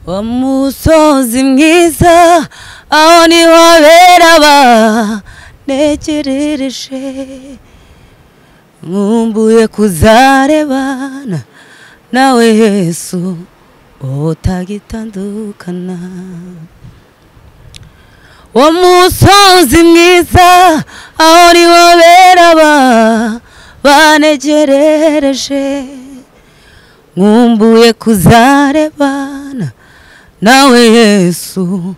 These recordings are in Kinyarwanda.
Wa musozi mwiza aho niho abera banegerereje, nkumbuye kuzarebana nawe Yesu utagitandukana. Wa musozi mwiza aho niho abera banegerereje, nkumbuye kuzarebana nawe Yesu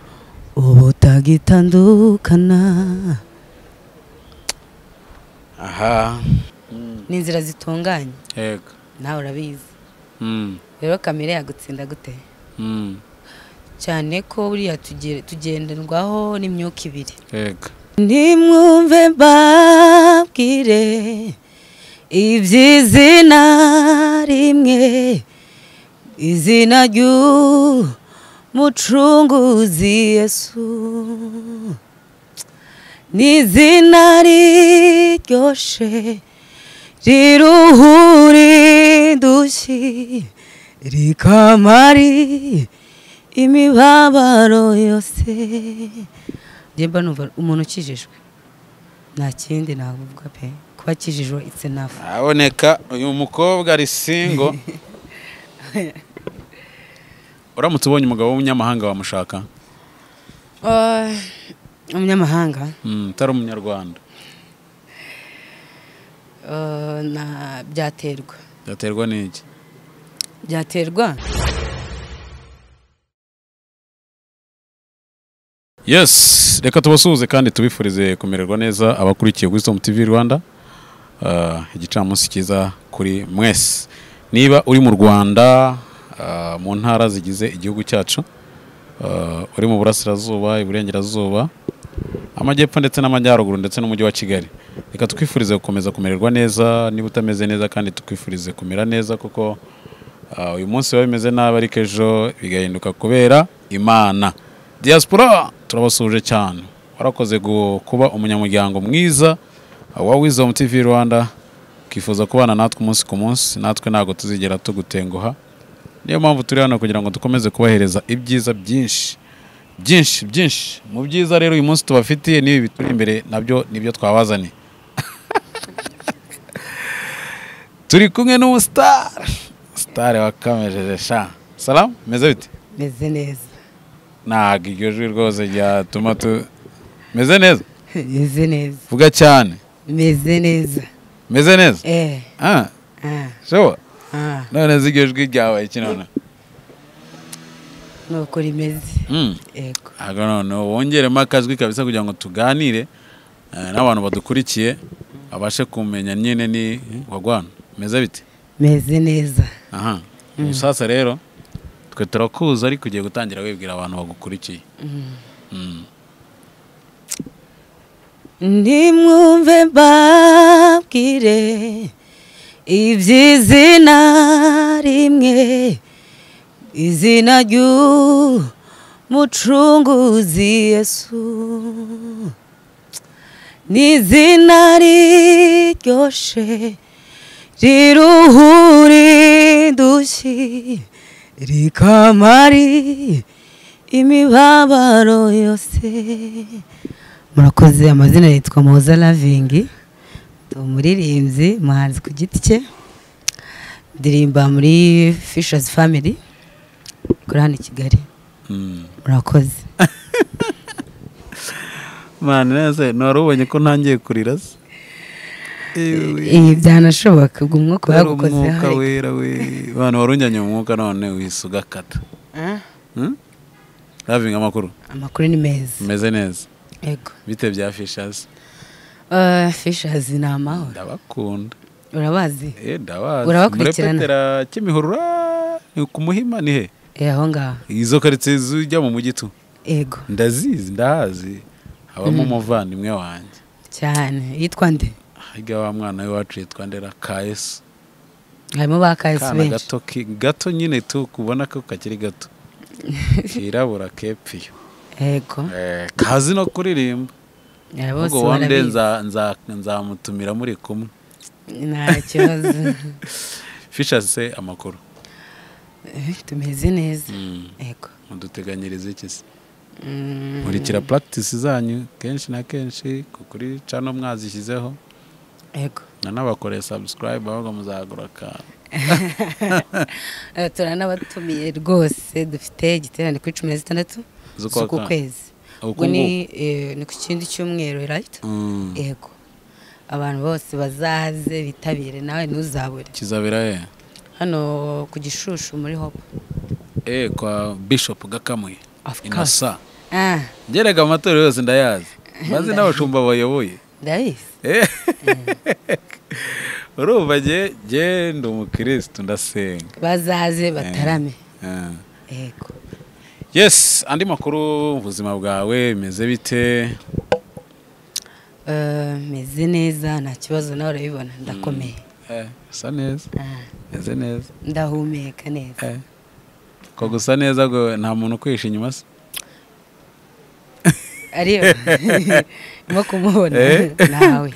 ubutagitandukana. Aha ni inzira zitunganye. Yego nawe urabizi. Rero kamere yagutsinda gute? Cyane ko buriya tugenderwaho n'imyuka ibiri. Yego nimwumve mbabwire iby'izina rimwe, izina ry'Umucunguzi Yesu, ni izina riryoshe riruhura indushyi rikamara imibabaro yose. Njye numva umuntu ukijijwe nta kindi navuga pe, kuba akijijwe it's enough. Aboneka uyu mukobwa ari single. Uramutse ubonye umugabo w'umunyamahanga wamushaka? Umunyamahanga? Utari umunyarwanda. Na byaterwa. Byaterwa n'iki? Byaterwa. Yes, reka tubasuhuze kandi tubifurize kumererwa neza abakurikiye Wisdom TV Rwanda. Igicamunsi cyiza kuri mwese. Niba uri mu Rwanda, mu ntara zigize igihugu cyacu, uri mu burasirazuba, iburengerazuba, amajyepfo ndetse n'amajyaruguru ndetse n'umujyi wa Kigali, reka twifurize gukomeza kumererwa neza. Niba utameze neza kandi tukwifurize kumera neza, kuko uyu munsi biba bimeze nabi ariko ejo bigahinduka kubera Imana. Diaspora turabasuhuje cyane, warakoze kuba umunyamuryango mwiza wa Wisdom TV Rwanda, ukifuza kubana natwe umunsi ku munsi. Natwe ntabwo tuzigera tugutenguha, niyo mpamvu turi hano kugira ngo dukomeze kubahereza ibyiza byinshi byinshi byinshi. Mu byiza rero uyu munsi tubafitiye n'ibi bituri imbere nabyo nibyo twabazaniye. Turi kumwe n'umustar star wakamejeje sha. Salam, meze bite? Meze neza. Ntabwo iryo jwi rwose ryatuma tu meze neza. Meze neza. Vuga cyane. Meze neza. Meze neza? Eh. Ah. Sure. None ziryo jwi ryawe iki none? Nuko rimeze. Yego. Aga none wongeremo akajwi kabisa kugira ngo tuganire n'abantu badukurikiye abashe kumenya nyine ni wagwana. Meze bite? Meze neza. Aha. Sasa rero twe turakuza ariko ugiye gutangira wibwira abantu bagukurikiye. Nimwumve mbabwire iby'izina rimwe, izina ry'Umucunguzi Yesu, ni izina riryoshe riruhura indushyi rikamara imibabaro yose. Murakoze. Amazina yitwa Muhoza Lavingi, ndi umuririmbyi, umuhanzi ku giti cye, ndirimba muri Fishers Family kuri hano i Kigali. Murakoze. Man, nese nari ubonye ko ntangiye kurira se? Ibi byanashoboka ubwo umwuka wagukoze umwuka wera we. Bana warunjanye mu mwuka none wisuga kata. Lavingi, amakuru? Amakuru ni meza. Meze neza. Yego. Bite bya Fishers? Fishers ni amahoro. Ndabakunda. Urabazi? Ndabazi. Urabakurikirana? Murepetera Kimihurura ni ku Muhima ni he? Aho ngaho. Izo quartier zijya mu mujyi tu. Yego. Ndazizi, ndahazi. Habamo umuvandimwe wanjye. Cyane. Yitwa nde? Hirya wa mwana we wacu yitwa Ndera Kayesu. Harimo ba Kayesu benshi. Gato gato nyine tu kubona ko kakiri gato. Kirabura kepfiyo. Yego. Kazi no kuririmba. Bose Ubwo wande nzamutumira muri kumwe. Nta kibazo. Fishers se amakuru. Tumeze neza. Yego. Muduteganyirize iki se? Nkurikira practice zanyu kenshi na kenshi kuri channel mwazishyizeho. Yego. Nanabakoreye subscribe ahubwo muzagura akantu. Turanabatumiye rwose, dufite igiterane kuri 16 z'uku kwezi. Ubwo ni ku kindi cyumweru, right? Yego. Abantu bose bazaze bitabire, nawe ntuzabure. Kizabera he? Hano ku Gishushu muri Hope. Kwa Bishop Gakamuye. Inasa. Ngerega amatorero yose ndayazi. Maze n'abashumba bayoboye. Ndabizi. Urumva je ndi umukristo ndasenga. Bazaze batarame. Yego. Yes, andi makuru ubuzima bwawe bimeze bite? Meze neza, nta kibazo, nawe urabibona ndakomeye. Usa neza. Meze neza. Ndahumeka neza. Ko gusa neza go nta muntu kwisha inyuma se? Ariyo. Mo kumubona nawe.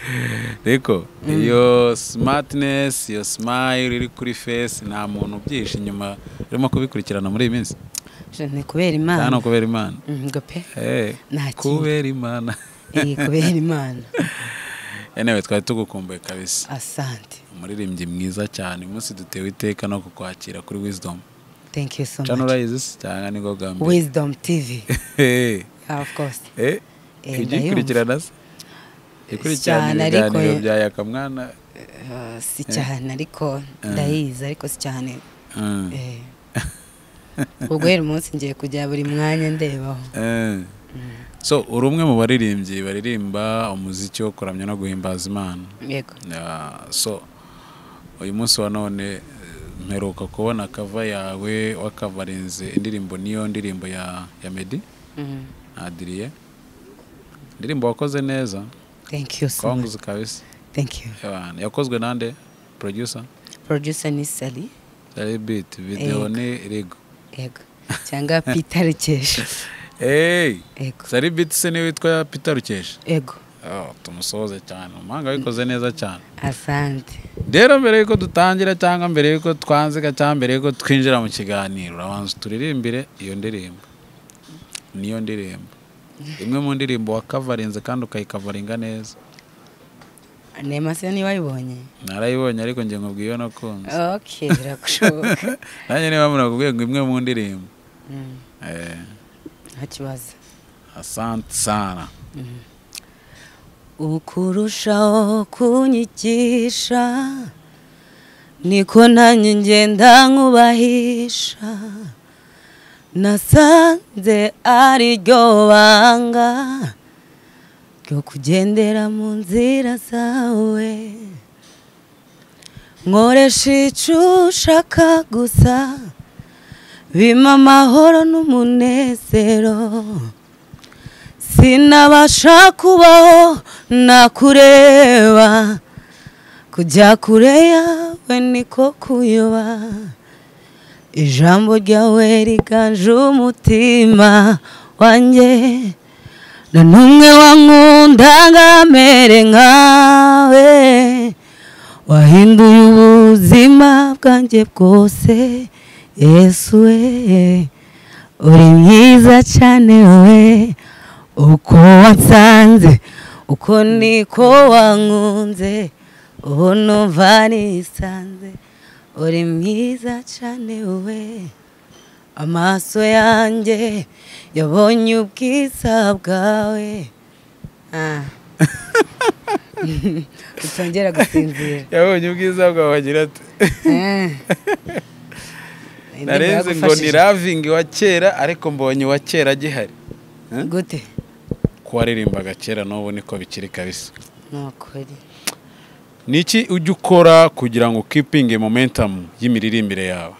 Reko iyo smartness, iyo smile iri kuri face, nta muntu ubyisha inyuma urimo kubikurikirana muri iyi minsi. Ni kubera Imana. Cyane kubera Imana. Ngo pe. Nta kubera Imana. Kubera Imana. Anyway, twari tugukumbuye kabisa. Asante. Umuririmbyi mwiza cyane. Umunsi dutewe iteka no kukwakira kuri Wisdom. Thank you so much. Channel urayizi cyangwa ni go gambe? Wisdom TV. Of course. Ugikurikirana se? Ikurikirana ibiganiro bya Yakamwana? Si cyane ariko ndayizi, ariko si cyane. Ubwo rero umunsi ngiye kujya buri mwanya ndebaho. So uri umwe mu baririmbyi baririmba umuziki wo kuramya no guhimbaza Imana. Yego. So uyu munsi wa none mperuka kubona cover yawe wakavarinze indirimbo, niyo ndirimbo ya Meddy. Adriye. Indirimbo wakoze neza. Thank you so much. Konguzi kabisa. Thank you. Yakozwe nande? Producer? Producer ni Sally. Sally Beat, video ni Rigo. Yego. Cyangwa Peter Rukesha. Sally Beat se ni witwa Peter Rukesha? Yego. Tumusoze cyane. Umanga wikoze neza cyane. Asante. Rero mbere yuko dutangira cyangwa mbere yuko twanzika cyangwa mbere yuko twinjira mu kiganiro, urabanza turirimbire iyo ndirimbo. Niyo ndirimbo. Imwe mu ndirimbo wakavarinze kandi ukayikavaringa neza. Nema se niba wayibonye? Narayibonye ariko ngiye nkubwiye iyo nakunze. Okay, birakushoboka. Nanjye niba murakubwiye ngo imwe mu ndirimbo. Nta kibazo. Asante sana. Ukurushaho kunyigisha niko nanjye ngenda nkubahisha, nasanze ari ryo banga ryo kugendera mu nzira zawe, nkoresha icyo ushaka gusa bimpa amahoro n'umunezero, sinabasha kubaho nakureba, kujya kure yawe niko kuyoba, ijambo ryawe riganje umutima wanjye, nta n'umwe wankunda ngo amere nkawe, wahinduye ubuzima bwanjye bwose, Yesu we uri mwiza cyane we, uko wansanze uko niko wankunze, ubu numva nisanze, uri mwiza cyane we, amaso yanjye yabonye ubwiza bwawe. Utongera gusinzira. Yabonye ubwiza bwawe agira ati narenze ngo ni Raving wa kera, ariko mbonye wa kera gihari. Gute? Ko waririmbaga kera n'ubu niko bikiri kabisa. Nukuri. Niki ujya ukora kugira ngo keeping momentum y'imiririmbire yawe?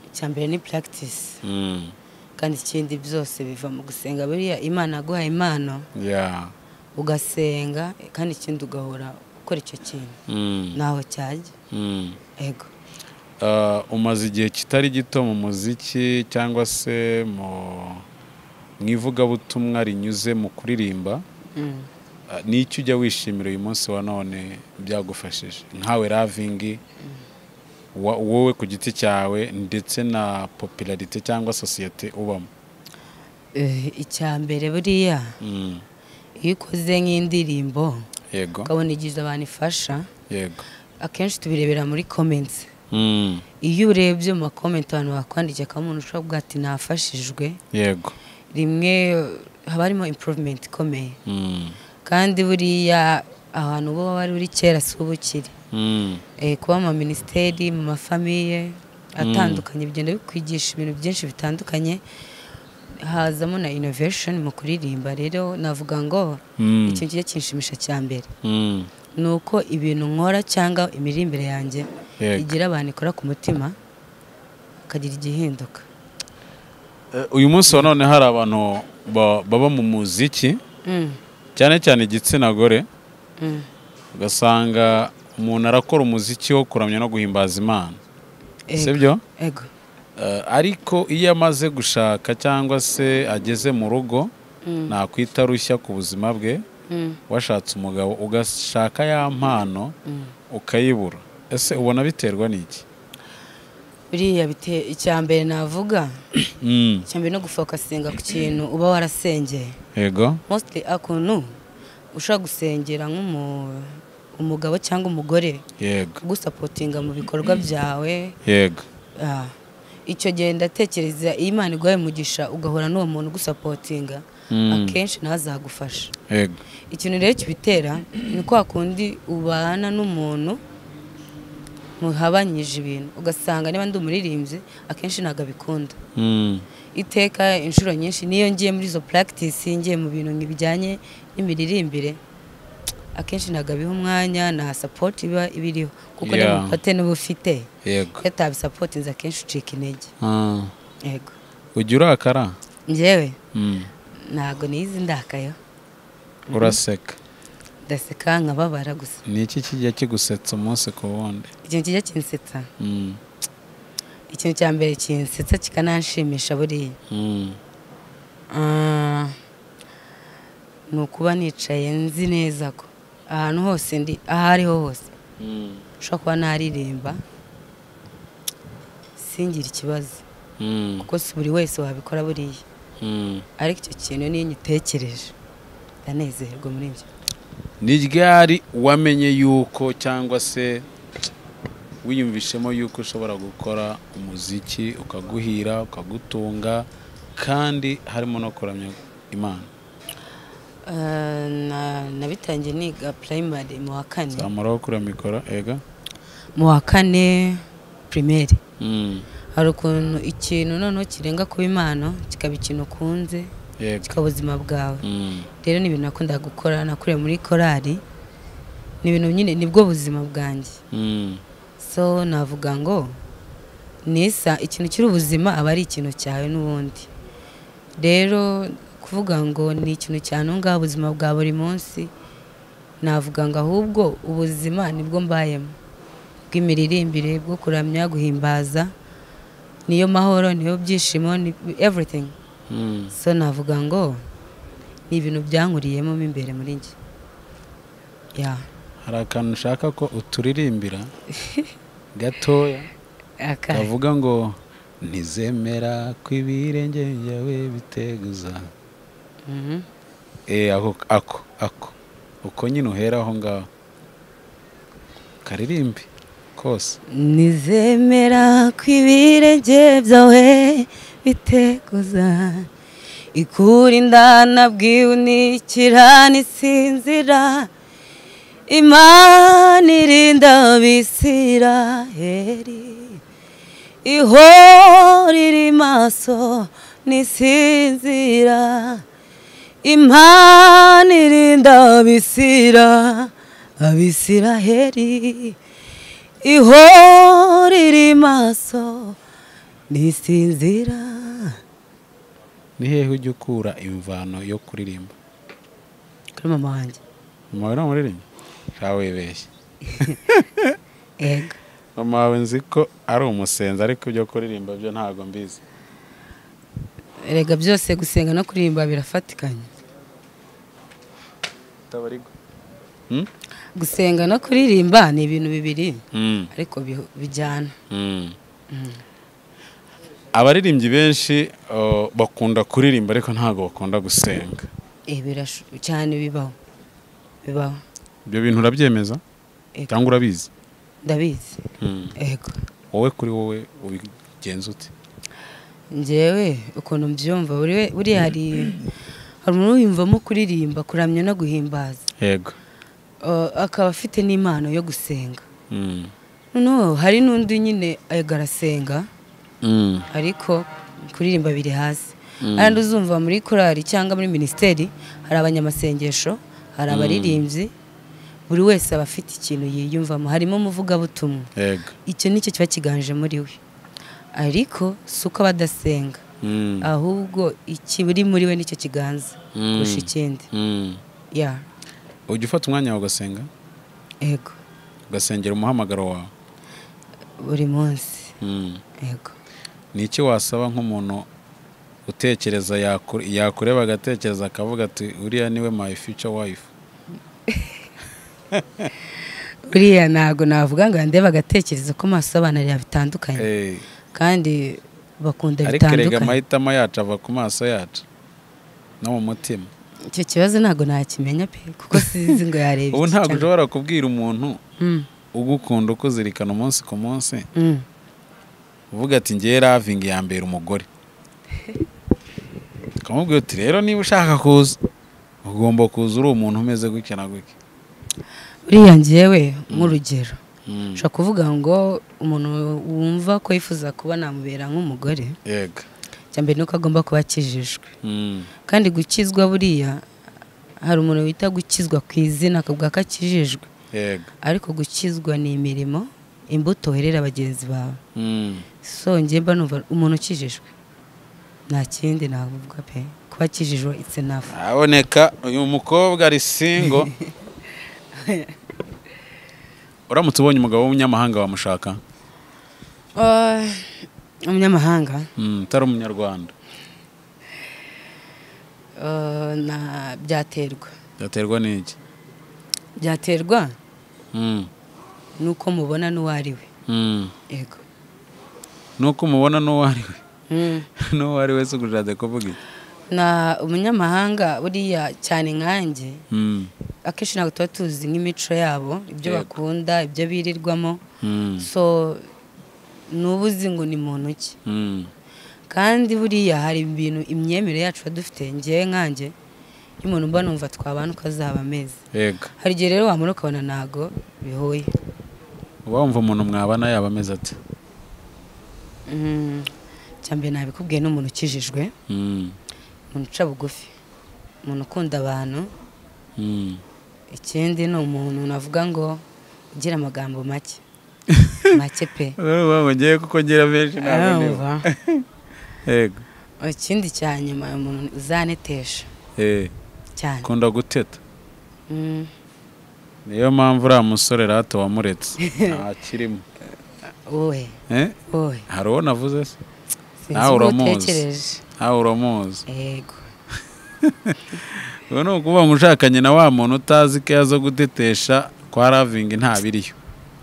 Icyambere ni practice. Kandi ikindi byose biva mu gusenga. Buriya Imana aguha impano. Ugasenga kandi ikindi ugahora ukora icyo kintu. Naho cyajya. Ego. Umaze igihe kitari gito mu muziki cyangwa se mu ivugabutumwa rinyuze mu kuririmba. N'icyo ujya wishimira uyu munsi wa none byagufashije nkawe Raving, Wowe ku giti cyawe ndetse na popularité cyangwa société ubamo. Icya mbere buriya iyo ukoze nk'indirimbo ukabona igize abantu ifasha, yego, akenshi tubirebera muri comments. Iyo urebye mu comment abantu bakwandikiye, akaba umuntu ushobora kuvuga ati nafashijwe, yego, rimwe haba harimo improvement ikomeye. Kandi buriya ahantu uba wari uri kera si uba ukiri. Kuba mu minisiteri, mu mafamiye atandukanye bigenda bikwigisha ibintu byinshi bitandukanye, hazamo na innovation mu kuririmba. Rero navuga ngo ikintu kijya kinshimisha cya mbere ni uko ibintu nkora cyangwa imiririmbire yanjye igira abantu ikora ku mutima, akagira igihinduka. Uyu munsi wa none hari abantu baba mu muziki, cyane cyane igitsina gore, ugasanga umuntu arakora umuziki wo kuramya no guhimbaza Imana, sibyo? Ego. Ariko iyo amaze gushaka cyangwa se ageze mu rugo, nakwita rushya ku buzima bwe, washatse umugabo ugashaka ya mpano ukayibura. Ese ubona biterwa n'iki? Buriya icya mbere navuga, icya mbere no gufokasinga ku kintu uba warasengeye. Yego. Mostly akuntu ushobora gusengera nk'umugabo cyangwa umugore, yego, gusapotinga mu bikorwa byawe, yego. Icyo gihe ndatekereza iyo Imana iguhaye umugisha ugahura n'uwo muntu ugusapotinga, akenshi ntazagufasha. Yego. Ikintu rero kibitera ni kwa kundi ubana n'umuntu muhabanyije ibintu, ugasanga niba ndi umuririmbyi akenshi ntabwo abikunda. Iteka inshuro nyinshi niyo ngiye muri izo practice, ngiye mu bintu bijyanye n'imiririmbire, akenshi ntabwo abiha umwanya, nta support iba ibiriho, kuko n'umufate n'uba ufite yatabisapotinze akenshi ucika intege. Yego. Ujya urakara? Njyewe ntabwo nizi ndakayo. Uraseka? Ndaseka nkababara gusa. Ni iki kijya kigusetsa umunsi ku wundi? Ikintu kijya kinsetsa, ikintu cya mbere kinsetsa kikananshimisha buriya, ni ukuba nicaye nzi neza ko ahantu hose ndi, aho ariho hose ushobora kuba naririmba singire ikibazo, kuko si buri wese wabikora buriya. Ariko icyo kintu niyo nyitekereje ndanezerwa muri ibyo. Ni ryari wamenye yuko cyangwa se wiyumvishemo yuko ushobora gukora umuziki ukaguhira ukagutunga kandi harimo no kuramya Imana? Nabitangiye niga primary mu wa kane. Zamuraho kuri mikoro, ega. Mu wa kane primaire. Hari ukuntu ikintu noneho kirenga kuba impano kikaba ikintu ukunze, kikaba ubuzima bwawe. Rero ni ibintu nakundaga gukora, nakuriye muri korali, ni ibintu nyine nibwo buzima bwanjye. So navuga ngo nisa ikintu kiri ubuzima aba ari ikintu cyawe n'ubundi. Rero kuvuga ngo ni ikintu cyantunga ubuzima bwa buri munsi, navuga ngo ahubwo ubuzima nibwo mbayemo bw'imiririmbire, bwo kuramya, guhimbaza, niyo mahoro, niyo byishimo, ni everything. So navuga ngo ni ibintu byankuriyemo mo imbere muri njye. Hari akantu ushaka ko uturirimbira gatoya kavuga ngo ntizemera ko ibirenge byawe biteguza. Ako uko nyine uhera aho ngaho karirimbe kose. Nizemera ko ibirenge byawe biteguza, ikurinda nabwiunikira nisinzira, Imana irinda Abisiraheli, ihora iri maso nisinzira, Imana irinda Abisiraheli, ihora iri maso nisinzira. Ni hehe ujya ukura imvano yo kuririmba? Kuri mama wanjye. Mama wawe ni umuririmbyi? Wibeshye. Ego. Mama wawe nzi ko ari umusenzi, ariko ibyo kuririmba byo ntabwo mbizi. Erega byose gusenga no kuririmba birafatikanye. Gusenga no kuririmba ni ibintu bibiri ariko bijyana. Abaririmbyi benshi bakunda kuririmba ariko ntago bakunda gusenga. Cyane bibaho. Bibaho. Ibyo bintu urabyemeza? Cyangwa urabizi? Ndabizi. Yego. Wowe kuri wowe ubigenza ute? Njyewe ukuntu mbyumva buri hari umuntu wiyumvamo kuririmba, kuramya no guhimbaza. Yego. Akaba afite n'impano yo gusenga. No, hari n'undi nyine agarasenga. Ariko kuririmba biri hasi. Arandi uzumva muri korali cyangwa muri ministeri hari abanyamasengesho, hari abaririmbyi, buri wese aba afite ikintu yiyumvamo, harimo umuvugabutumwa. Yego. Icyo nicyo kiba kiganje muri we. Ariko suko badasenga, ahubwo ikiburi muri we nicyo kiganza kurusha ikindi. Yeah. Ujya ufata umwanya wawe ugasenga? Yego. Ugasengera umuhamagaro wawe buri munsi. Yego. Ni iki wasaba nk'umuntu utekereza yakureba agatekereza akavuga ati uriya niwe my future wife? Uriya ntago navuga ngo ndeba agatekereza ko maso abana ari bitandukanye. Kandi bakunda bitandukanye. Ariko rega amahitamo yacu ava ku maso yacu no mu mutima. Icyo kibazo ntago nakimenya pe, kuko sizi ngo yareba. Ubu ntago ushobora kubwira umuntu ugukunda ukuzirikana umunsi ku munsi uvuga ati ngiye Raving yambera umugore, ukamubwira uti rero niba ushaka kuza ugomba kuza uri umuntu umeze gutya na gutya. Uriya njyewe nk'urugero ushobora kuvuga ngo umuntu wumva ko yifuza kuba namubera nk'umugore, yego, icya mbere nuko agomba kuba akijijwe. Kandi gukizwa buriya hari umuntu wita gukizwa ku izina akavuga ko akijijwe, yego, ariko gukizwa ni imirimo, imbuto werera bagenzi bawe. So njye mba numva umuntu ukijijwe nta kindi navuga pe, kuba akijijwe it's enough. Aboneka uyu mukobwa ari single. Uramutse ubonye umugabo w'umunyamahanga wamushaka? Umunyamahanga? Utari umunyarwanda. Na byaterwa. Byaterwa n'iki? Byaterwa nuko mubona n'uwo ari we. Yego. Nuko mubona n'uwo ari we? N'uwo ari we se ugushatse kuvuga iki? Na umunyamahanga buriya cyane nkanjye akenshi ntabwo tuba tuzi nk'imico yabo, ibyo bakunda, ibyo birirwamo. So nubuzi ngo ni muntu ki. Kandi buriya hari ibintu imyemerere yacu dufite, ngiye nkanjye y'umuntu mba numva twabana uko azaba ameze. Yego. Hari igihe rero wamara ukabona ntago bihuye. Uba wumva umuntu mwabana yaba ameze ate? Cyambere nabikubwiye n'umuntu ukijijwe, umuntu uca bugufi, umuntu ukunda abantu. Ikindi ni umuntu navuga ngo ugira amagambo make make pe. Wowe ngiye kuko ngira menshi ntabwo niba. Yego. Ikindi cya nyuma umuntu uzanetesha. Cyane. Kunda guteta. Niyo mpamvu uriya musore rato wamuretse ntakirimo. Wowe. Wowe. Hari uwo navuze se? Nawe uramuzi. Nawe uramuzi. Yego. Ubu ni ukuvuga ngo ushakanye na wa muntu utazi ko yaza gutetesha kwa Raving nta biriyo.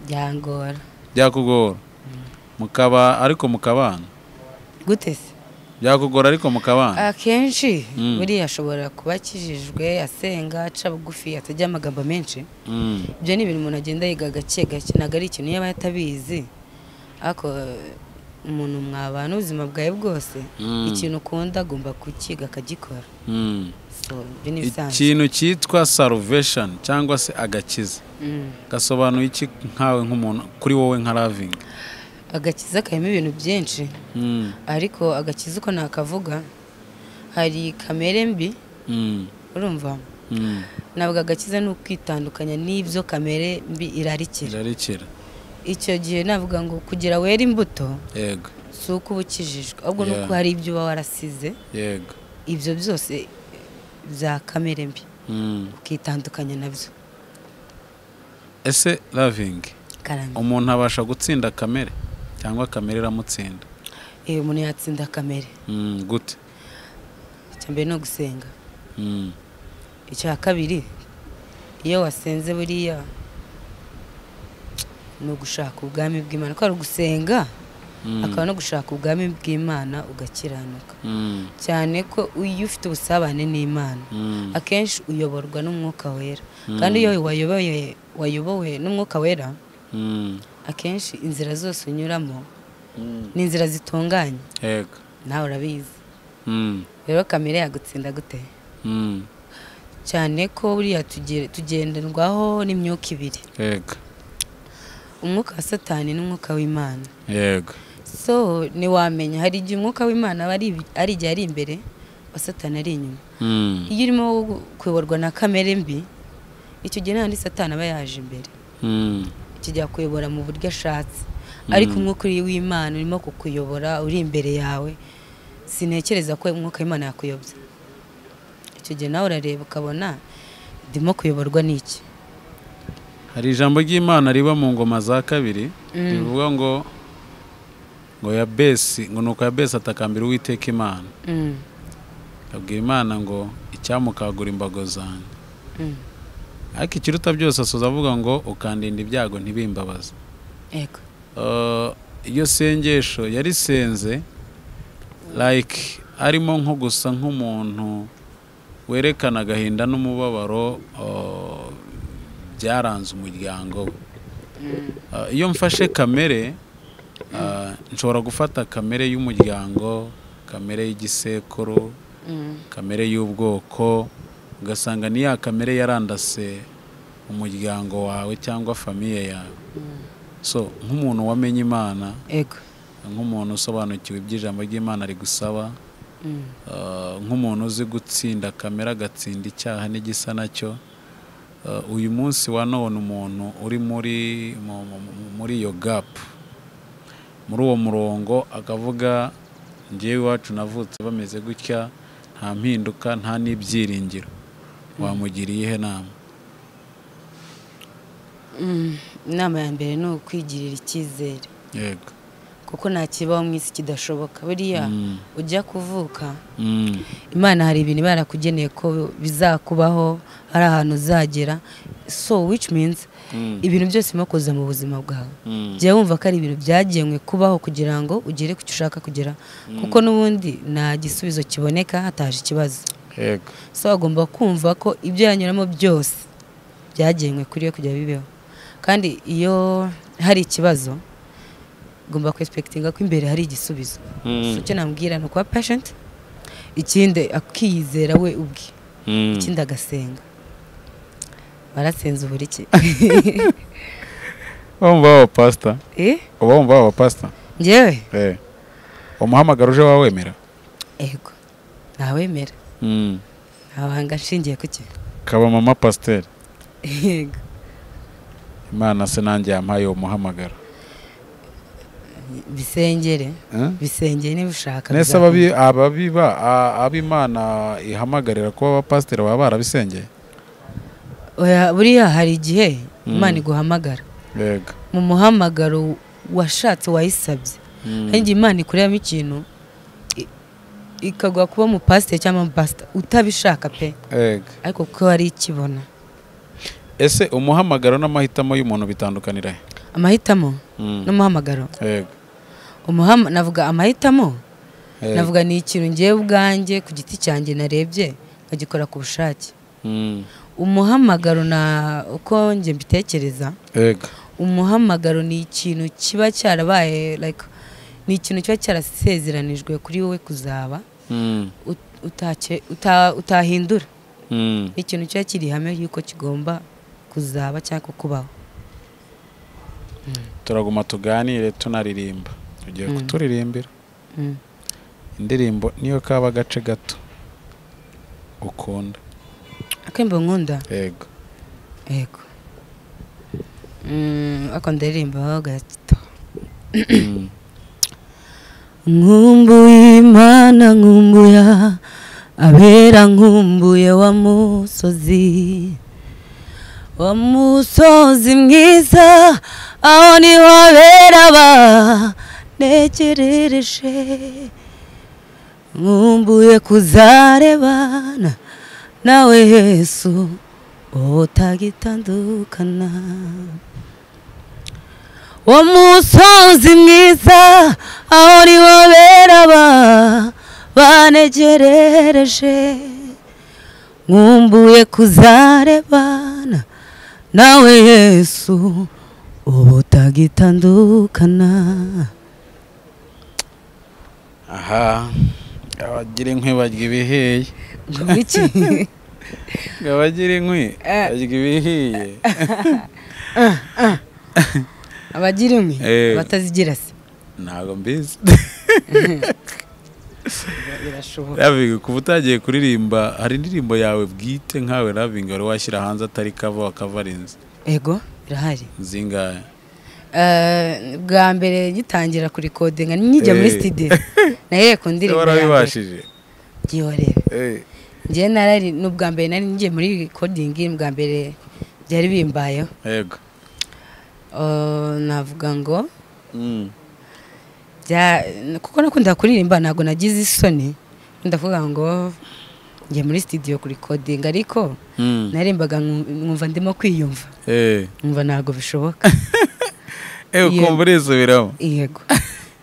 Byangora. Byakugora. Mukaba ariko mukabana. Gute se? Byakugora ariko mukabana. Akenshi buriya ashobora kuba akijijwe, asenga, aca bugufi, atajya amagambo menshi. Ibyo ni ibintu umuntu agenda yiga gake gake, ntabwo ari ikintu yaba yatabizi. Ariko umuntu mwabana ubuzima bwawe bwose, ikintu ukunda agomba kukiga akagikora. Ikintu cyitwa salvation cyangwa se agakiza gasobanuye iki nkawe nk'umuntu, kuri wowe nka Raving? Agakiza karimo ibintu byinshi, ariko agakiza uko nakavuga hari kamere mbi, urumva ntabwo agakiza ni ukwitandukanya n'ibyo kamere mbi irarikira. Icyo gihe navuga ngo kugira wera imbuto, yego, si uko uba ukijijwe, ahubwo nuko hari ibyo uba warasize, yego, ibyo byose bya kamere mbi ukitandukanya nabyo. Ese Raving, umuntu abasha gutsinda kamere cyangwa kamere iramutsinda? Umuntu yatsinda kamere. Gute? Icya mbere no gusenga. Icya kabiri, iyo wasenze buriya Ni ugushaka ubwami bw'Imana, ko ari ugusenga akaba no gushaka ubwami bw'Imana ugakiranuka. Cyane ko iyo ufite ubusabane n'Imana akenshi uyoborwa n'umwuka wera, kandi iyo wayobowe n'umwuka wera akenshi inzira zose unyuramo ni inzira zitunganye. Yego, nawe urabizi. Rero kamere yagutsinda gute? Cyane ko buriya tugenderwaho n'imyuka ibiri. Yego, umwuka wa Satani n'umwuka w'Imana. Yego. So ntiwamenya, hari igihe umwuka w'Imana aba ari igihe ari imbere, wa Satani ari inyuma. Iyo urimo kuyoborwa na kamere mbi, icyo gihe nta Satani aba yaje imbere. Icyo gihe akuyobora mu buryo ashatse, ariko umwuka w'Imana urimo kukuyobora uri imbere yawe, sintekereza ko umwuka w'Imana yakuyobya. Icyo gihe nawe urareba ukabona ndimo kuyoborwa n'iki. Hari ijambo ry'Imana riba mu ngoma za kabiri rivuga ngo Yabesi, ngo nuko Yabesi atakambira Uwiteka Imana, abwira Imana ngo icyamukagura imbago zanjye. Ariko ikiruta byose asoza avuga ngo ukandinda ibyago ntibimbabaze. Yego. Iyo sengesho yarisenze like arimo nko gusa nk'umuntu werekana agahinda n'umubabaro byaranze umuryango we. Iyo mfashe kamere, nshobora gufata kamere y'umuryango, kamere y'igisekuru, kamere y'ubwoko, ugasanga ni ya kamere yarandase umuryango wawe cyangwa famiye yawe. So nk'umuntu wamenye Imana, yego, nk'umuntu usobanukiwe iby'ijambo ry'Imana rigusaba, nk'umuntu uzi gutsinda kamere agatsinda icyaha n'igisa nacyo, uyu munsi wa none umuntu uri muri iyo gap, muri uwo murongo, akavuga ngewe iwacu navutse bameze gutya, nta mpinduka, nta n'ibyiringiro, wamugiriye ihe nama? Inama ya mbere ni ukwigirira icyizere. Yego. Kuko nta kibaho mu isi kidashoboka. Buriya ujya kuvuka, Imana hari ibintu barakugeneye ko bizakubaho, hari ahantu uzagera. So which means ibintu byose urimo kuza mu buzima bwawe, jya wumva ko ari ibintu byagenwe kubaho kugira ngo ugere ku cyo ushaka kugera, kuko n'ubundi nta gisubizo kiboneka hataje ikibazo. Yego. So agomba kumva ko ibyo yanyuramo byose byagenwe kuri we kugira bibeho, kandi iyo hari ikibazo ugomba kwexpectinga ko imbere hari igisubizo. So icyo namubwira ni ukuba patient, ikindi akiyizera we ubwe, ikindi agasenga. Barasenze ubura iki? Wumva waba pastor? Uba wumva waba pastor? Njyewe? Umuhamagaro uje wawemera? Yego, nawemera. Ntabanga nshingiye kuki? Kaba mama pasteur. Yego. Imana se nanjye yampaye uwo muhamagaro. Bisengere, bisengere niba ushaka. Nese ababiba ab'Imana ihamagarira kuba abapasiteri baba barabisengeye? Oya, buriya hari igihe Imana iguhamagara. Yego. Mu muhamagaro washatse wayisabye, hari igihe Imana ikurebamo ikintu ikaguha kuba umupasiteri cyangwa umupasita utabishaka pe. Yego. Ariko kuko hari ikibona. Ese umuhamagaro n'amahitamo y'umuntu bitandukanira he? Amahitamo n'umuhamagaro. Yego. Navuga amahitamo, navuga ni ikintu ngiye ubwanjye ku giti cyanjye narebye nkagikora ku bushake. Umuhamagaro na uko nge mbitekereza, yego, umuhamagaro ni ikintu kiba cyarabaye, like ni ikintu kiba cyarasezeranijwe kuri wowe kuzaba, utahindura. Ni ikintu kiba kiri hamwe yuko kigomba kuzaba cyangwa kubaho. Turaguma tuganire tunaririmba. Tugiye kuturirimbira indirimbo niyo kaba agace gato ukunda. Akembo nkunda? Yego. Yego. Ako ndaririmba gato. Nkumbuye Imana, nkumbuya abera, nkumbuye wa musozi, wa musozi mwiza, aho niho abera banekerereje. Nkumbuye kuzarebana nawe Yesu utagitandukana. Uwo musozi mwiza aho niho bera banegerereje, nkumbuye kuzarebana nawe Yesu ubutagitandukana. Aha abagira inkwi barya ibiheye. Iki abagira inkwi barya ibihiye. Abagira inkwi batazigira se ntago mbizi. Birashoboka. Ravinga, kuva utagiye kuririmba hari indirimbo yawe bwite nkawe Ravinga wari washyira hanze atari cover wakavarinze? Ego birahari. Zingahe? Bwa mbere gitangira kurikodinga nkijya muri studio nahereye ku ndirimbo yanjye. Warabibashije? Byihorere. Njye narari n'ubwa mbere nari ngiye muri recording, bwa mbere byari bimbayeho. Yego. Navuga ngo kuko nakunda kuririmba ntago nagize isoni, ndavuga ngo ngiye muri studio kurikodinga, ariko narimbaga nkumva ndimo kwiyumva. Nkumva ntago bishoboka. Ukumva urisubiramo? Yego.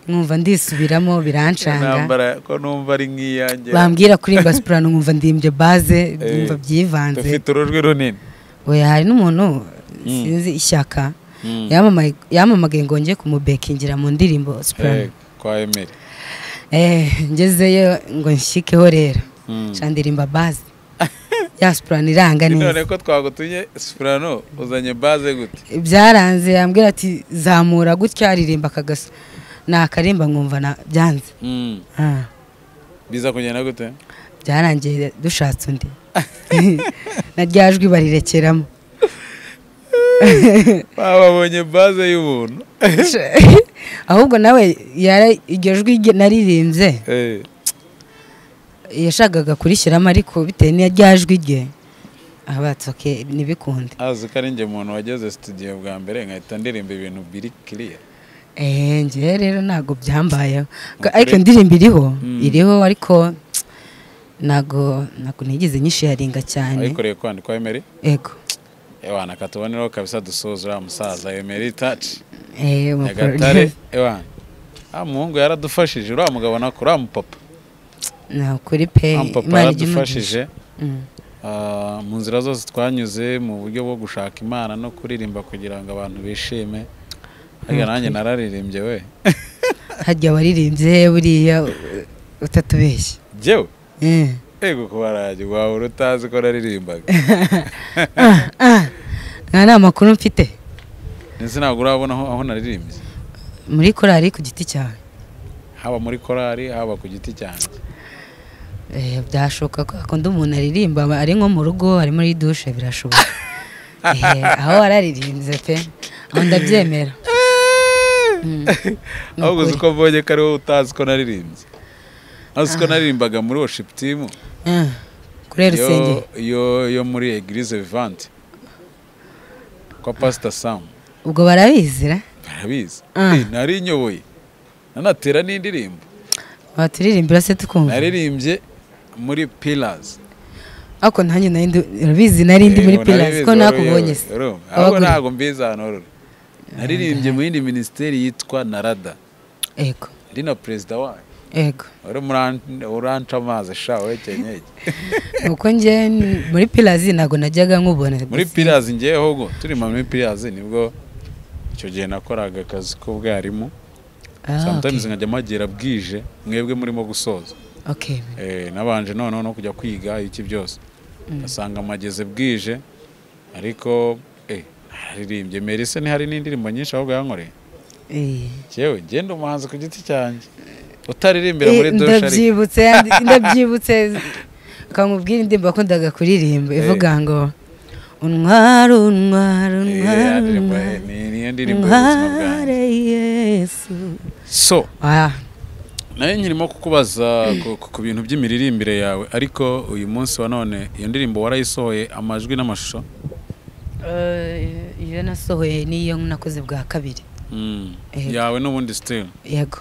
Nkumva ndisubiramo birancanga. Nambara ko numva ari nkiyanjye. Bambwira kuririmba soprano nkumva ndimbye base, nkumva byivanze. Ufite urujwi runini. Oya hari n'umuntu sinzi ishyaka yamamagaye ngo ngiye kumubekingira mu ndirimbo soprano. Kwa Emery. Ngezeyo ngo nshyikeho rero. Chandirimba base. Ya soprano iranga neza. None ko twagutunye soprano uzanye base gute? Byaranze yambwira ati zamura gutya aririmba kagaso. Nakarimba nkumva na byanze. Biza kugenda gute? Byarangiye dushatse undi. Na ryajwi barirekeramo. Babonye base y'ubuntu. Ahubwo nawe iryo jwi naririmbye. Yashakaga kurishyiramo ariko bitewe n'irya jwi rye abatsoke nibikunde. Azi ko ari nge muntu wageze studio bwa mbere nkahita ndirimba ibintu biri clear. Nge rero ntago byambayeho. Ariko indirimbo iriho ariko ntago nigeze nyisharinga cyane. Ayikoreye kwandikwa Emery? Ego. Ewana katubonero kabisa dusoza uriya musaza Emery Touch. Nyagatare ewana. Muhungu yaradufashije uriya mugabo nako uriya mupapa. Na kuri pe Imana yaradufashije. Mu nzira zose twanyuze mu buryo bwo gushaka Imana no kuririmba kugira ngo abantu bishime. Harya nanjye nararirimbye we. Harya waririmbye buriya utatubeshye. Jewe? Ego kubarage wawe utazi ko naririmbaga. Nta namakuru mfite. Nzi ntabwo urabona aho naririmbye. Muri korari ku giti cyawe. Haba muri korari haba ku giti cyanjye. Byashoboka ko akunda umuntu aririmba ari nko mu rugo ari muri douche birashoboka. Aho wararirimbye pe aho ndabyemera. Ahubwo uzi ko mbonye ko ari wowe utazi ko naririmbye. Azi ko naririmbaga muri worship team. Kuri rusengero yo muri Eglise Vivante kwa Pastor Sam. Ubwo barabizira? Barabizi. Nari nyoboye. Nanatera n'indirimbo. Baturirimbira se tukumva. Naririmbye muri Pillars. Ako nanjye nari nari ndi muri Pillars ko nakubonye se. Ahubwo ntago mbizi ahantu rero. Naririmbye mu yindi ministeri yitwa Narada. Ego. Ndi na president wayo. Ego. Uri muranca amazi sha we kenyege. Uko nje muri Pillars nago najyaga nkubona. Muri Pillars ngiye hogo turi muri Pillars nibwo icyo gihe nakoraga akazi k'ubwarimu. Sometimes nkajya magera bwije mwebwe murimo gusoza. Okay. Nabanje none no kujya kwiga iki byose. Asanga mageze bwije ariko aririmbye Merise ni hari n'indirimbo nyinshi ahubwo yankoreye. Yewe ngenda umuhanzi ku giti cyanjye. Utaririmbira muri douche ariko. Ndabyibutse kamubwira indirimbo akundaga kuririmba ivuga ngo untware untware untware niyo ndirimbo y'ubuzima bwanjye. Yesu. So nayo nkirimo kukubaza ku bintu by'imiririmbire yawe, ariko uyu munsi wa none iyo ndirimbo warayisohoye amajwi n'amashusho? Iyo nasohoye niyo nakoze bwa kabiri. Yawe n'ubundi still? Yego.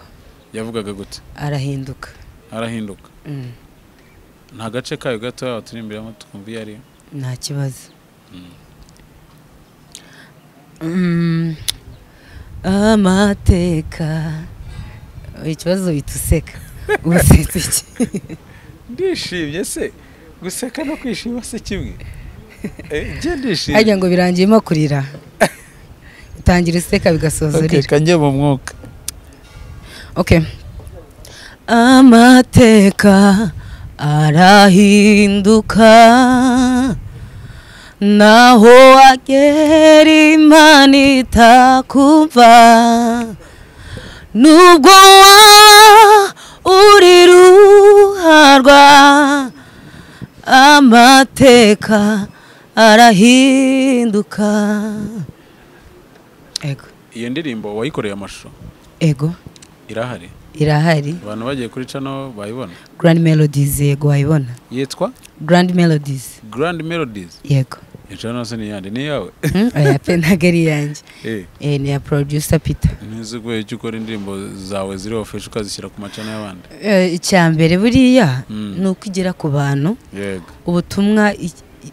Yavugaga gute? Arahinduka. Arahinduka. Nta gace kayo gato waturimbiriramo tukumva iyo ariyo? Nta kibazo. Amateka. Ikibazo bituseka. Usetse iki? Ndishimye se guseka no kwishima se kimwe. Nje ndishimye. Ajya ngo birangiyemo kurira. Utangira useka bigasoza urira. Okay, kanjye mu mwuka. Okay. Amateka arahinduka naho wagera Imana itakumva nubwo uri ruharwa amateka arahinduka. Ego. Iyo ndirimbo wayikoreye amashusho? Ego. Irahari? Irahari. Abantu bagiye kuri channel bayibona? Grand Melodies, yego bayibona. Yitwa? Grand Melodies. Grand Melodies? Yego. Channel se ni yandi ni yawe? Oya pe ntago ari yanjye. Ni ya producer Peter. Nzi ko icyo ukora indirimbo zawe ziri official ukazishyira ku macana y'abandi. Icya mbere buriya ni uko igera ku bantu. Yego. Ubutumwa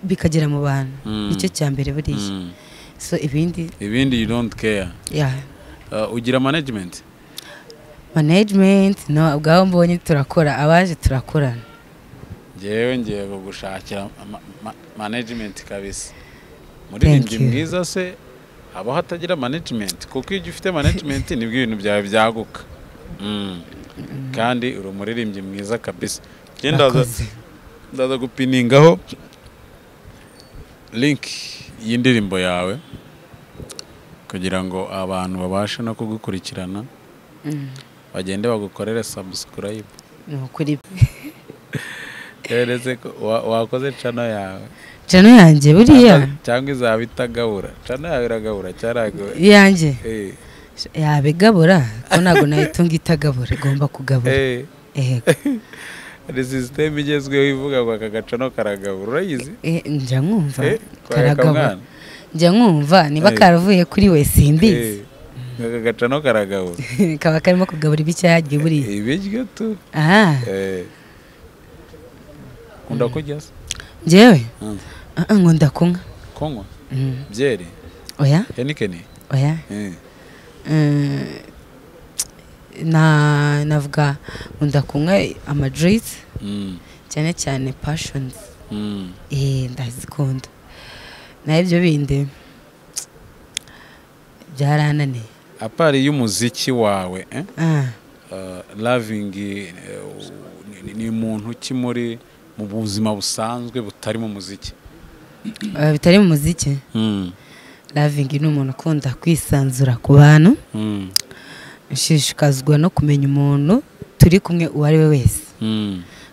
bikagera mu bantu. Nicyo cya mbere buriya. So ibindi you don't care. Yeah. Ugira management? Management no, ubwaho mbonye turakora, abaje turakorana. Ngewe ngiye gushakira management kabisa. Muririmbyi mwiza se abo hatagira management, kuko iyo ufite management nibwo ibintu byawe byaguka. Kandi uri umuririmbyi mwiza kabisa. Ndaza gupiningaho link y'indirimbo yawe kugira ngo abantu babashe no kugukurikirana. Bagende bagukorere subscribe. Nukuri. Ereze wakoze channel yawe. Channel yanjye buriya cyangwa izaba itagabura. Channel yawe iragabura cyaragoye. Yanjye. Yabigabura ko nago nayitunga itagabura, igomba kugabura. Hari system igezweho ivuga ngo aka gacano karagabura, urayizi? Njya nkumva karagabura. Njya nkumva niba karavuye kuri we simbizi. Aka gacano karagabura. Kaba karimo kugabura ibicyagiye buriya. Ibiryo tu. Ukunda kurya se? Njyewe? Nkunda kunywa. Kunywa? Byeri? Oya. Heineken? Oya. Navuga nkunda kunywa ama drinks. Cyane cyane passions. Ndazikunda. Naho ibyo bindi byarananiye. Apari y'umuziki wawe, Loving ni muntu ki muri mu buzima busanzwe butari mu muziki? Bitari mu muziki? Loving ni umuntu ukunda kwisanzura ku bantu. Nshishikazwa no kumenya umuntu turi kumwe uwo ari we wese.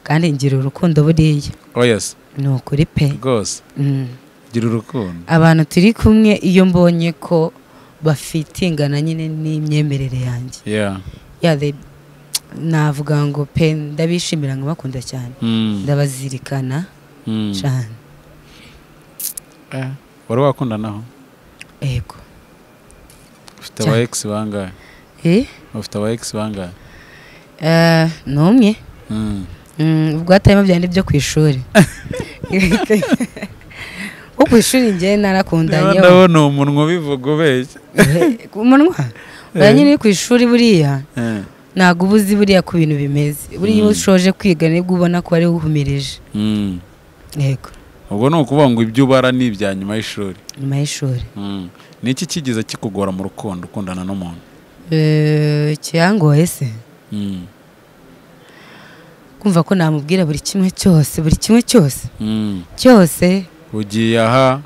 Kandi ngira urukundo buriya. Oh yes. Ni ukuri pe. Rwose. Gira urukundo. Abantu turi kumwe iyo mbonye ko bafitingana nyine n'imyemerere yanjye. Yeah. Yeah, navuga ngo pe ndabishimira ngo bakunda cyane. Ndabazirikana cyane. Wari wakunda naho? Yego. Ufite aba ex bangahe? Ufite aba ex bangahe? Numwe. Ubwo hatarimo byandi byo ku ishuri. Wo ku ishuri ngiye narakundanye. Ndabona umunwa ubivuga ubeshya. Umunwa? Oya nyine ku ishuri buriya. Ntabwo ubuzi buriya ku bintu bimeze. Buriya iyo ushoje kwiga nibwo ubona ko ari uhumirije. Yego. Ubwo ni ukuvuga ngo ibyo ubara ni ibya nyuma y'ishuri. Nyuma y'ishuri. Ni iki kigeze kikugora mu rukundo ukundana n'umuntu? Cyangoye se? Kumva ko namubwira buri kimwe cyose, buri kimwe cyose. Cyose. Ugiye aha.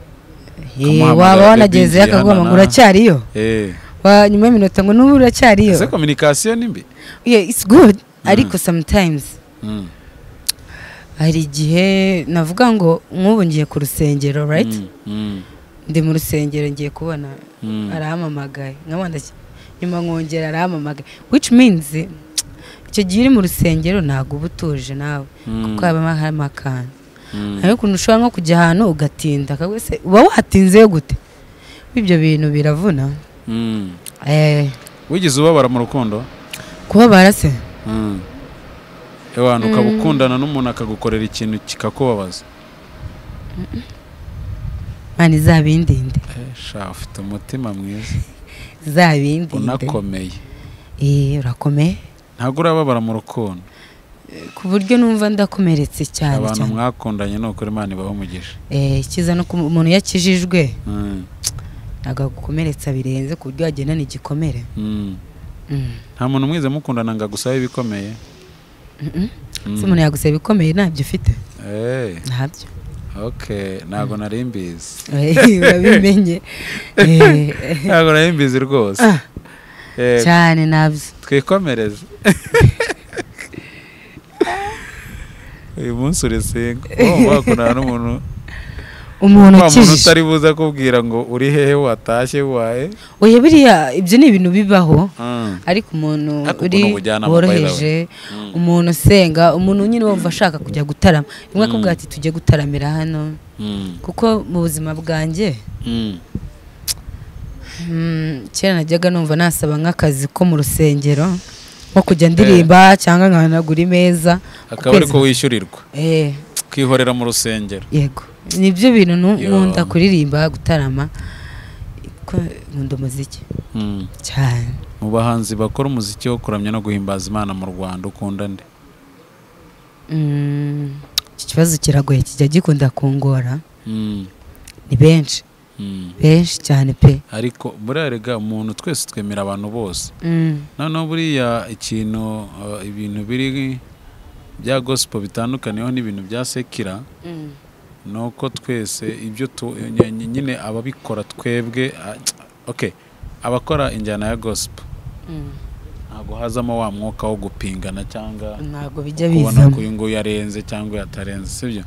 Waba wanageze akagoma ngo uracyariyo? Nyuma y'iminota ngo n'ubu uracyariyo. Ese communication ni mbi? Yeah, it's good. Ariko sometimes hari igihe navuga ngo nk'ubu ngiye ku rusengero, right? Ndi mu rusengero ngiye kubona arahamamagaye. Nkabona nyuma nkongera arahamamagaye, which means icyo gihe uri mu rusengero ntabwo uba utuje nawe kuko habamo harimo akantu. Ariko ukuntu ushobora nko kujya ahantu ugatinda, se uba watinze gute? Ibyo bintu biravuna. Wigeze ubabara mu rukundo? Kubabara se? Ewana ukaba ukundana n'umuntu akagukorera ikintu kikakubabaza. Mani zabindinde. Sha ufite umutima mwiza. Zabindi. Unakomeye. Urakomeye. Ntabwo urababara mu rukundo. Ku buryo numva ndakomeretse cyane cyane. Abantu mwakundanye no kuri Imana ibahe umugisha. Ikiza no umuntu yakijijwe. Ntabwo agukomeretsa birenze ku buryo wagendana igikomere. Nta muntu mwize mukundana ngo agusabe ibikomeye. Se umuntu yagusaba ibikomeye ntabyo ufite? Ntabyo. Okay, ntabwo nari mbizi. Urabimenye. Ntabwo nari mbizi rwose. Cyane nabyo. Twikomereze. Uyu munsi uri single. Wakundana n'umuntu umuntu ukijije utari buza kubwira ngo uri hehe watashye wae. Oya biriya ibyo ni ibintu bibaho. Ariko umuntu uri woroheje, umuntu usenga, umuntu nyine wumva ashaka kujya gutarama. Rimwe akubwira ati tujye gutaramira hano. Kuko mu buzima bwanjye kera najyaga numva nasaba nk'akazi ko mu rusengero nko kujya ndirimba cyangwa nkanagura imeza. Akaba ariko wishyurirwa. Kwihorera mu rusengero. Yego. Nibyo bintu nkunda kuririmba, gutarama, nkunda umuziki cyane. Mu bahanzi bakora umuziki wo kuramya no guhimbaza Imana mu Rwanda ukunda nde? Iki kibazo kiragoye, kijya gikunda kungora. Ni benshi. Benshi cyane pe. Ariko burarega umuntu twese twemera abantu bose. Noneho buriya ikintu ibintu biri bya gospel bitandukaniyeho n'ibintu bya sekira. Nuko twese ibyo nyine ababikora twebwe, okay, abakora injyana ya gospel ntabwo hazamo wa mwuka wo gupingana cyangwa ntabwo bijya bizamo ko uyu nguyu yarenze cyangwa yatarenze, sibyo?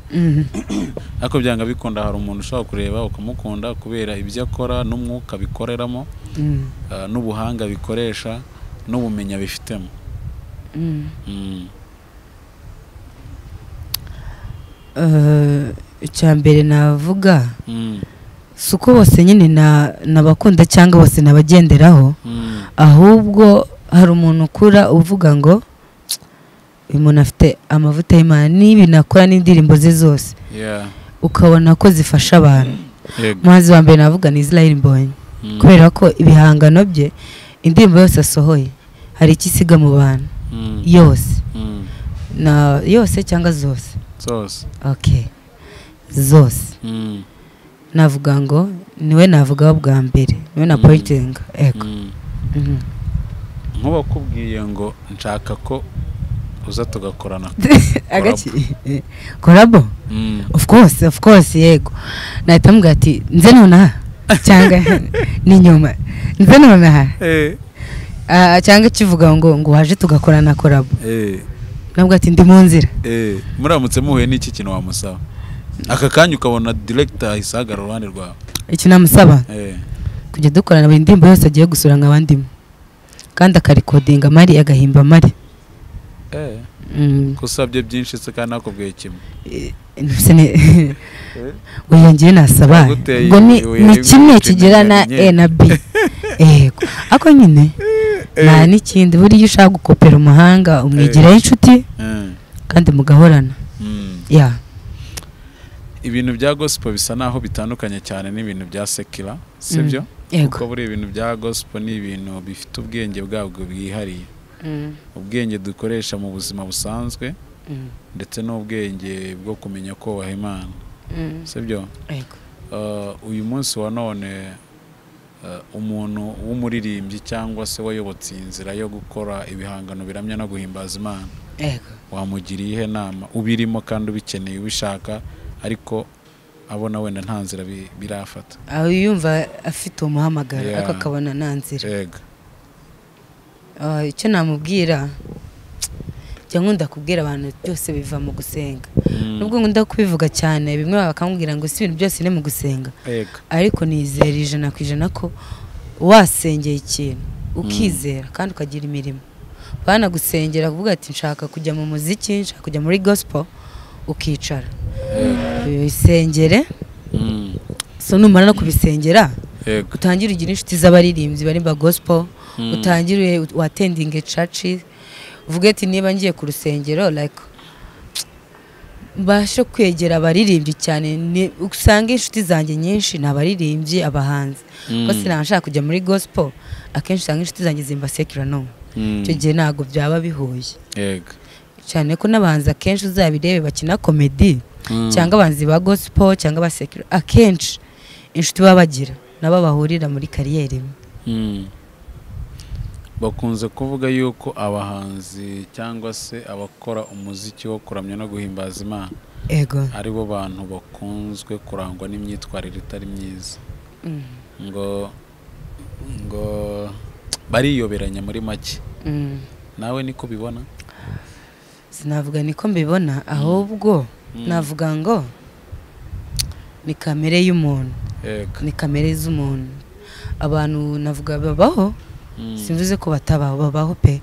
Ariko byanga bikunda hari umuntu ushobora kureba ukamukunda kubera ibyo akora n'umwuka bikoreramo, n'ubuhanga bikoresha n'ubumenyi bifitemo. Icya mbere navuga si uko bose nyine nabakunda cyangwa bose nabagenderaho, ahubwo hari umuntu ukura uvuga ngo uyu muntu afite amavuta y'Imana n'ibintu akora n'indirimbo ze zose, ukabona ko zifasha abantu. Umuhanzi wa mbere navuga ni Israel Mbonyi, kubera ko ibihangano bye, indirimbo yose asohoye hari icyo isiga mu bantu yose, na yose cyangwa zose. Zose. Okay. Zose. Navuga ngo niwe navuga bwa mbere, niwe na pointing. Ego. Nkuba kubwiye ngo nshaka ko uza tugakorana. Agaki. Collabo? Of course yego. Nahita mubwira ati nze nonaha cyangwa ni nyuma. Nze nonaha. Cyangwa kivuga ngo waje tugakorana collabo. Nabwo ati ndi mu nzira. Muramutse muhuye n'iki kintu wamusaba? Aka kanya ukabona director ahisagara uruhande rwawe. Iki namusaba? Kujya dukorana buri ndirimbo yose agiye gusura nk'abandimo. Kandi akarikodinga mari agahimba mari. Kusabye byinshi se kandi nakubwiye kimwe. Oya ngiye nasaba. Ngo ni kimwe kigira na E na B. Yego. Ako nyine nta n'ikindi, buriya ushaka gukopera umuhanga umwigiraho inshuti kandi mugahorana. Yeah. Ibintu bya gospel bisa naho bitandukanye cyane n'ibintu bya secular, sibyo? Kuko buri ibintu bya gospel ni ibintu bifite ubwenge bwabwo bwihariye. Ubwenge dukoresha mu buzima busanzwe ndetse n'ubwenge bwo kumenya kubaha Imana. Sibyo? Uyu munsi wa none umuntu w'umuririmbyi cyangwa se wayobotse inzira yo gukora ibihangano biramya no guhimbaza Imana, wamugiriye ihe nama ubirimo kandi ubikeneye ubishaka ariko abona wenda nta nzira birafata? Aho yumva afite umuhamagaro ariko akabona nta nzira. Icyo namubwira, njya nkunda kubwira abantu byose biva mu gusenga. Nubwo nkunda kubivuga cyane bimwe bakambwira ngo si ibintu byose ni mu gusenga, ariko nizera 100% ko wasengeye ikintu ukizera kandi ukagira imirimo. Bana gusengera kuvuga ati nshaka kujya mu muziki, nshaka kujya muri gospel, ukicara bisengere. So numara no kubisengera utangire ugira inshuti z'abaririmbyi barimba gospel, utangire watending church, uvuge ati niba ngiye ku rusengero like Mbashe kwegera abaririmbyi cyane, usanga inshuti zanjye nyinshi ni abaririmbyi, abahanzi. Kuko sinashaka kujya muri gospel, akenshi usanga inshuti zanjye zimba secular no. Icyo gihe ntabwo byaba bihuye. Yego. Cyane ko n'abahanzi akenshi uzabirebe bakina comedy cyangwa abahanzi ba gospel cyangwa ba secular, akenshi inshuti baba bagira nabo bahurira muri kariyeri imwe. Bakunze kuvuga yuko abahanzi cyangwa se abakora umuziki wo kuramya no guhimbaza Imana ego ari bo bantu bakunzwe kurangwa n'imyitwarire itari myiza, ngo bariyoberanya muri make. Nawe niko bibona? Sinavuga niko mbibona, ahubwo navuga ngo ni kamere y'umuntu, ni kamere z'umuntu. Abantu navuga babaho, simvuze ko batabaho, babaho pe,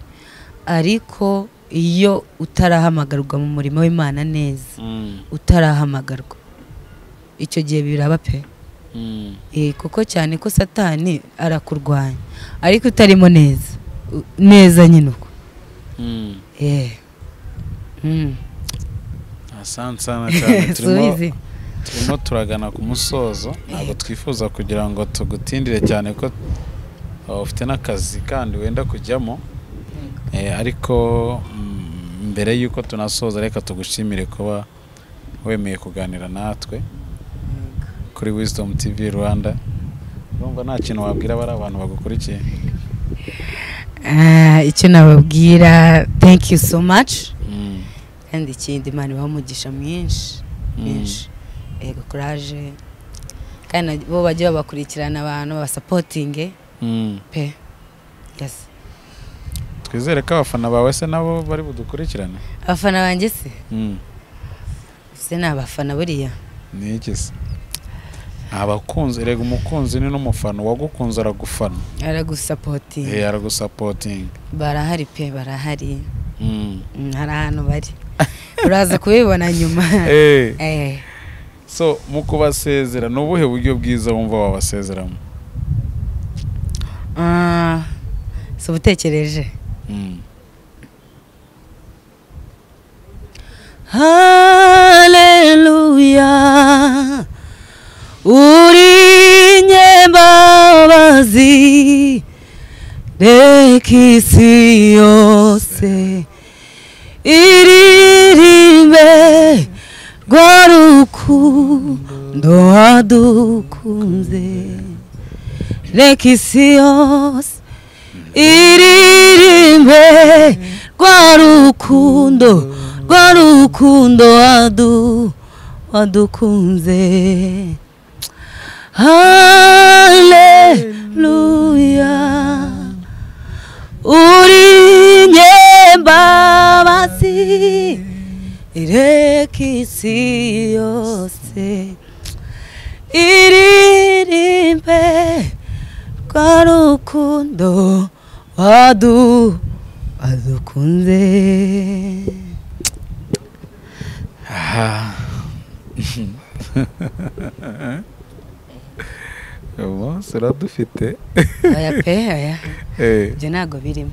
ariko iyo utarahamagarwa mu murimo w'Imana neza, utarahamagarwa, icyo gihe biraba pe. Kuko cyane ko Satani arakurwanya, ariko utarimo neza neza nyine uko. Asante sana cyane. Turimo turagana ku musozo, ntabwo twifuza kugira ngo tugutindire cyane ko ufite n'akazi kandi wenda kujyamo, ariko mbere yuko tunasoza reka tugushimire kuba wemeye kuganira natwe kuri Wisdom TV Rwanda. Urumva nta kintu wabwira bari abantu bagukurikiye? Icyo nababwira, thank you so much. Kandi ikindi, Imana ibahe umugisha mwinshi mwinshi. Ego, courage, kandi bo bajye babakurikirana, abantu babasapotinge pe. Yes. Twizere ko abafana bawe se nabo bari budukurikirane. Abafana banjye se? Se ni abafana buriya. Ni iki se? Abakunzi, erega umukunzi ni n'umufana, uwagukunze aragufana, aragusapotinga. Aragusapotinga. Barahari pe, barahari. Hari ahantu bari, uraza kubibona nyuma. So mu kubasezera ni ubuhe buryo bwiza wumva wabasezeramo? So ubutekereje. Haleluya, uri nyembabazi, reka isi yose iririmbe rwa rukundo wadukunze, reka isi yose iririmbe rwa rukundo, rwa rukundo wadukunze. Haleluya, uri nyembabazi, reka isi yose iririmbe rwa rukundo wadukunze. Umunsi uradufite. Oya pe, oya. Ibyo ntabwo birimo.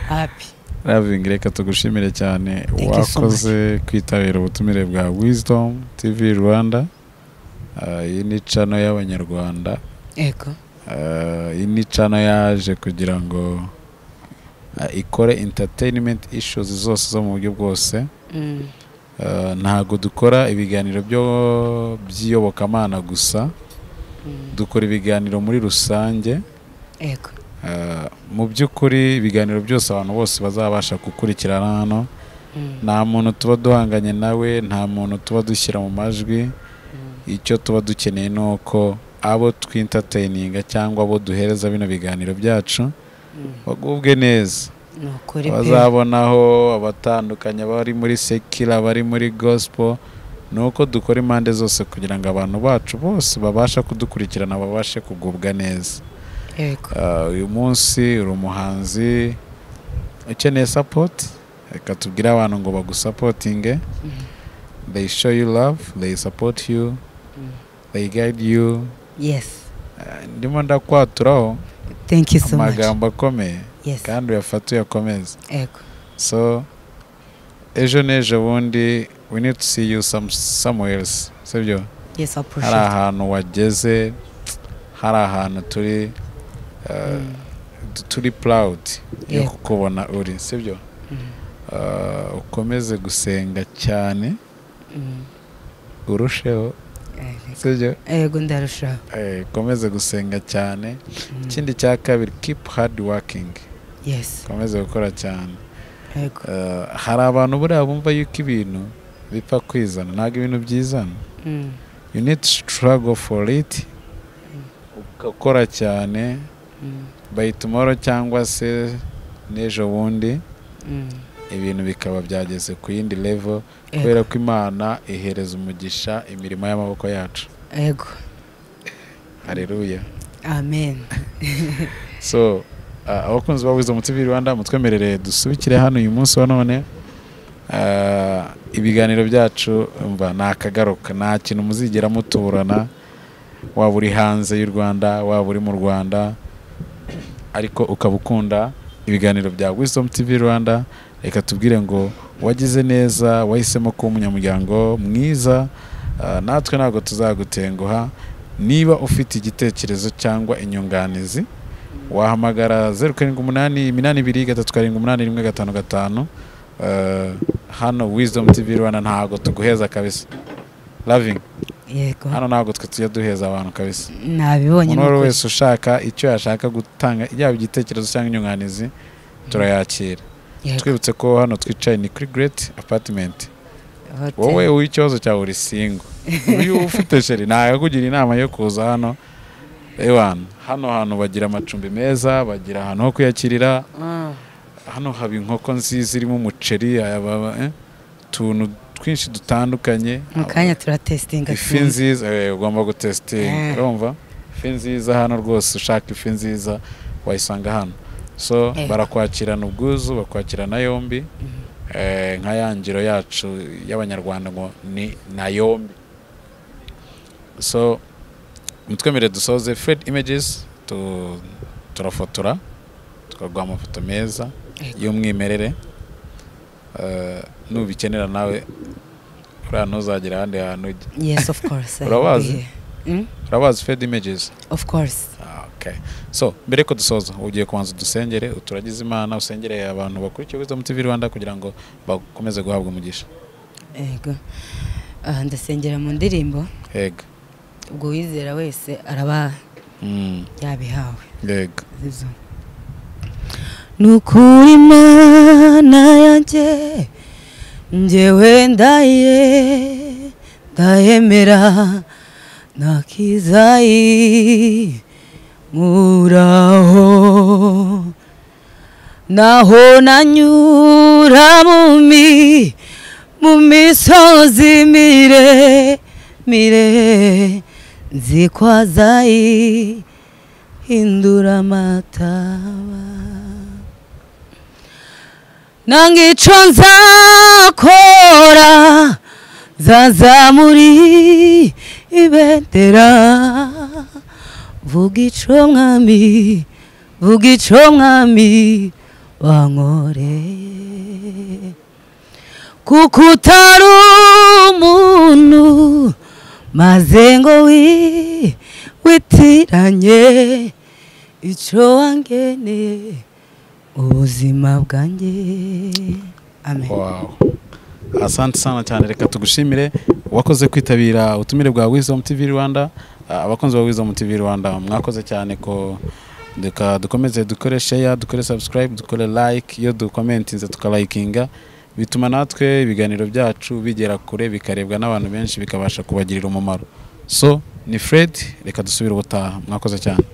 Happy. Raving, reka tugushimire cyane, wakoze kwitabira ubutumire bwa Wisdom TV Rwanda. Iyi ni channel y'Abanyarwanda. Ego. Iyi ni channel yaje kugira ngo ikore entertainment issues zose zo mu buryo bwose. Ntago dukora ibiganiro byo by'iyobokamana gusa, dukora ibiganiro muri rusange. Ego. Mu by'ukuri ibiganiro byose abantu bose bazabasha gukurikirana hano, nta muntu tuba duhanganye nawe, nta muntu tuba dushyira mu majwi. Icyo tuba dukeneye ni uko abo twintertaininga cyangwa abo duhereza bino biganiro byacu bagubwe neza, bazabonaho abatandukanye bari muri secular, bari muri gospel. Nuko dukora impande zose kugira ngo abantu bacu bose babasha kudukurikirana babashe kugubwa neza. Uyu munsi uri umuhanzi ukeneye support, reka tubwire abantu ngo bagusapotinge. They show you love, they support you, they guide you. Yes. Ndimo ndakwaturaho. Thank you so much. Amagambo akomeye. Yes. Kandi uyafate uyakomeze. Ego. So Ejo n'ejo bundi we need to see you somewhere else, sibyo? Yes, I Hari appreciate. ahantu wageze, hari ahantu turi turi proud yo kukubona uri, sibyo? Ukomeze gusenga cyane, urusheho, sibyo? Yego, ndarushaho. Ukomeze gusenga cyane. Ikindi cya kabiri, keep hard working. Ukomeze gukora cyane. Hari abantu buriya bumva yuko ibintu bipfa kwizana, ntabwo ibintu byizana. You need to struggle for it, ugakora cyane, by tomorrow cyangwa se n'ejo bundi ibintu bikaba byageze ku yindi level, kubera ko Imana ihereza umugisha imirimo y'amaboko yacu. Haleluya. Amen. So abakunzi ba Wisdom TV Rwanda, mutwemerere dusubikire hano uyu munsi wa none. Ibiganiro byacu umva ni akagaruka, nta kintu muzigera muturana, waba uri hanze y'u Rwanda, waba uri mu Rwanda, ariko ukaba ukunda ibiganiro bya Wisdom TV Rwanda. Reka tubwire ngo wagize neza, wahisemo kuba umunyamuryango mwiza. Natwe ntabwo tuzagutenguha. Niba ufite igitekerezo cyangwa inyunganizi, wahamagara 0788 2 3 7 8 1 5 5. Hano Wisdom TV Rwanda ntabwo tuguheza kabisa. Loving. Yego. Hano ntabwo twe tujya duheza abantu kabisa. Nabibonye. Umuntu Nukuri. wese ushaka icyo yashaka gutanga, yaba igitekerezo cyangwa inyunganizi, turayakira. Twibutse ko hano twicaye ni kuri Great Apartment. Hotel. Wowe uw'ikibazo cyawe uri single, uyu ufite chérie, ntakugira inama yo kuza hano. Ewana, hano hantu bagira amacumbi meza, bagira ahantu ho kwiyakirira. Hano haba inkoko nziza irimo umuceri, utuntu twinshi dutandukanye. Mu kanya turatesitinga. Ifi nziza, ugomba gutesitinga. Urumva ifi nziza hano rwose, ushaka ifi nziza wayisanga hano. So barakwakirana ubwuzu, bakwakirana yombi. Nka ya ngiro yacu y'Abanyarwanda ngo ni na yombi. So mutwemerere dusoze. Fred Images, turafotora, tukaguha amafoto meza y'umwimerere. Nubikenera nawe uriya ntuzagera ahandi hantu ujya. Yes, of course. Urabazi? Be here. Urabazi Fred Images? Of course. Ah, okay. So mbere ko dusoza, ugiye kubanza udusengere, uturagize Imana, usengere abantu bakurikiye Wisdom TV Rwanda kugira ngo bakomeze guhabwa umugisha. Yego. Ndasengera mu ndirimbo. Yego. Ubwo wizera wese araba yabihawe. Yego. Zizo. Nukuri Imana yanjye, njyewe ndaye ndayemera, ntakizayi muraho, naho nanyura mu misozi mire mire, nzi ko azayihindura amataba. Nanga ico nzakora, nzazamura ibendera, vuga ico Mwami, vuga ico Mwami wankoreye, kuko utari umuntu maze ngo witiranye ico wangeneye ubuzima bwanjye. Amen. Wow. Asante sana cyane, reka tugushimire wakoze kwitabira ubutumire bwa Wisdom TV Rwanda. Abakunzi ba Wisdom TV Rwanda, mwakoze cyane ko reka dukomeze dukore share, dukore subscribe, dukore like. Iyo dukomentinze tukalikinga, bituma natwe ibiganiro byacu bigera kure, bikarebwa n'abantu benshi, bikabasha kubagirira umumaro. So ni Fred, reka dusubire ubutaha. Mwakoze cyane.